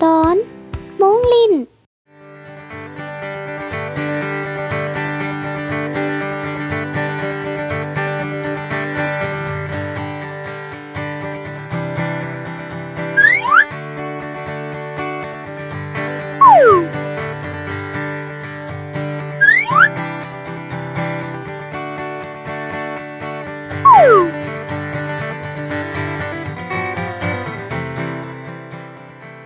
ຕອນ ໂມງຫຼິ້ນ.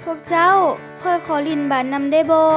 ພວກເຈົ້າ, ຂ້ອຍຂໍຫຼິ້ນບານນຳໄດ້ບໍ່?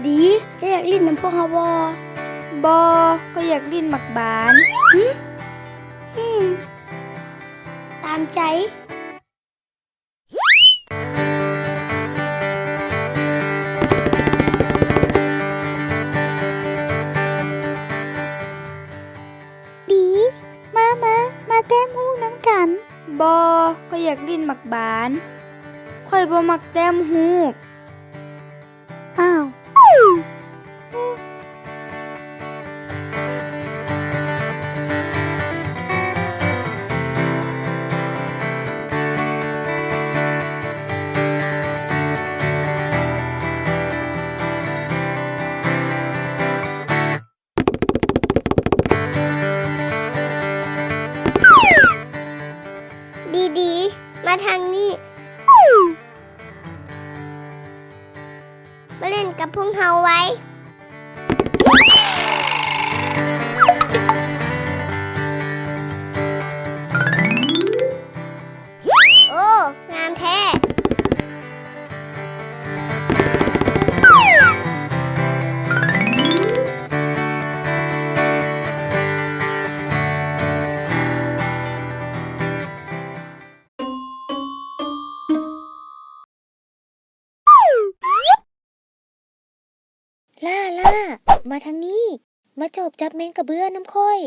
ດີ, ເຈົ້າຢາກຫຼິ້ນນຳພວກເຮົາບໍ່? ບໍ່, ຂ້ອຍຢາກຫຼິ້ນໝາກບານ. ຫຶ? ອືມ, ຕາມໃຈ. ດີ, ມາ, ມາ, ມາແຕ້ມຮູບນຳກັນ. ບໍ່, ຂ້ອຍຢາກຫຼິ້ນໝາກບານ. ຂ້ອຍບໍ່ມັກແຕ້ມຮູບ. ອ້າວ. ດີໆ, ມາທາງນີ້. ມາຫຼິ້ນກັບພວກເຮົາໄວ. ໂອ້ ງາມແທ້. ຫຼ້າ, ຫຼ້າ, ມາທາງນີ້, ມາຈອບຈັບແມງກະເບື້ອນຳຂ້ອຍ.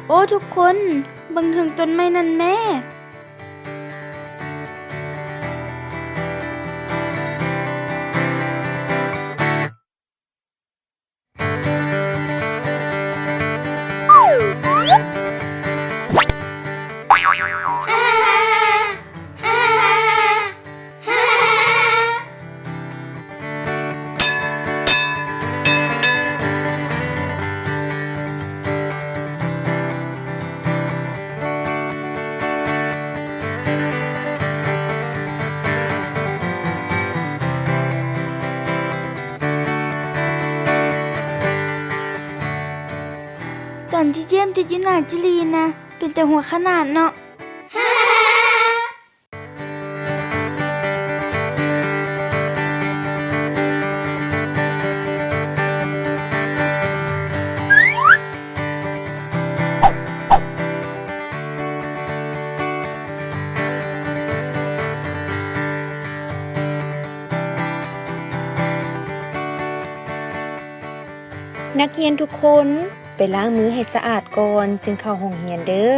ໂອ້ ທຸກຄົນ, ເບິ່ງເທິງຕົ້ນໄມ້ນັ້ນແມ້. ຕອນທີ່ຢ້ຽມຕິດຢູ່ໜ້າຈິລີນະ, ເປັນຕາຫົວຂະໜາດເນາະ. ນັກຮຽນທຸກຄົນ, ໄປລ້າງມືໃຫ້ສະອາດກ່ອນຈຶ່ງເຂົ້າໂຮງຮຽນເດີ້. ເ